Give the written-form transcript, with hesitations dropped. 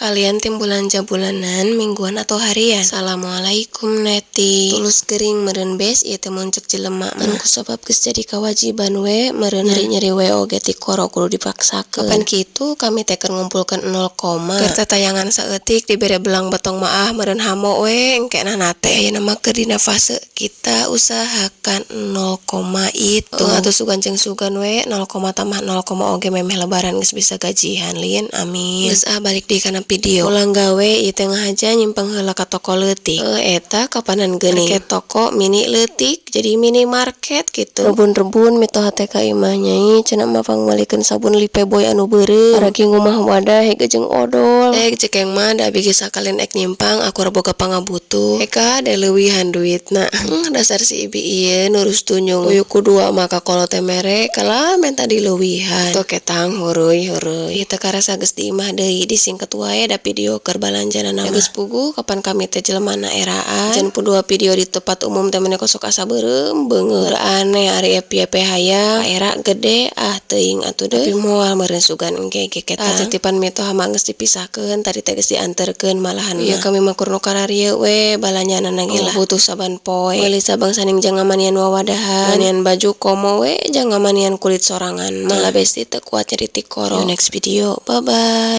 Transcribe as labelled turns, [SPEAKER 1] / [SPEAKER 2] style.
[SPEAKER 1] Kalian tim belanja bulanan, mingguan, atau harian? Assalamualaikum, Neti. Tulus gering meureun bes ieu teh mun cek jelema mah. Ku sabab geus jadi kewajiban we meureun, nyeri-nyeri we oge tikoro kudu dipaksakeun. Kapan kitu kami teh keur ngumpulkeun 0 koma. Keur tatayangan saeutik dibere belang betong mah, ah, meureun hamo we engke na teh. Ayeuna mah keur dina fase kita usahakan 0 koma itu. Atuh sugan jeung sugan we 0 koma tambah 0 koma oge memeh Lebaran geus bisa gajian lin. Amin. Geus ah, balik deui kana video. Pulang gawe ieu teh ngahaja nyimpang heula ka toko leutik. Heuh, eta kapanan geuning. Market toko mini leutik jadi minimarket gitu. Rebun-rebun mitoha teh ka imah Nyai, cenah mah pangmeulikeun sabun Lifebuoy anu beureum. Aragi ngumah wadah hege jeung odol. Eh, cekeng mah da abi ge sakalian ek nyimpang akur boga pangabutuh. Eka da leuwihan duitna. Dasar si ibi ieu nurus tunyung. Uyuk ku dua mah ka kolot teh mere kalah menta dileuwihan. Tuh ketang heuruy heuruy. Ieu teh karasa geus di imah deui, disingket wae da video keur balanjana mah. Geus puguh kapan kami teh jelemana eraan. Jan dua video di tempat umum teh meni kosok asa beureum beungeur. Aneh ari FYP hayang era gede, ah, teuing atuh deui. Tapi moal meureun sugan engke ge ketang. Titipan mitoha mah geus dipisahkeun, tadi teh geus dianterkeun malahan. Ieu kami mah kur nu kararieu we balanjana ge lah. Butuh saban poe. Meuli sabang saning jang ngamanian wawadahan. Ngamanian baju komo we jang ngamanian kulit sorangan mah. Lah, besti teu kuat nyeri tikoro. See you next video. Bye bye.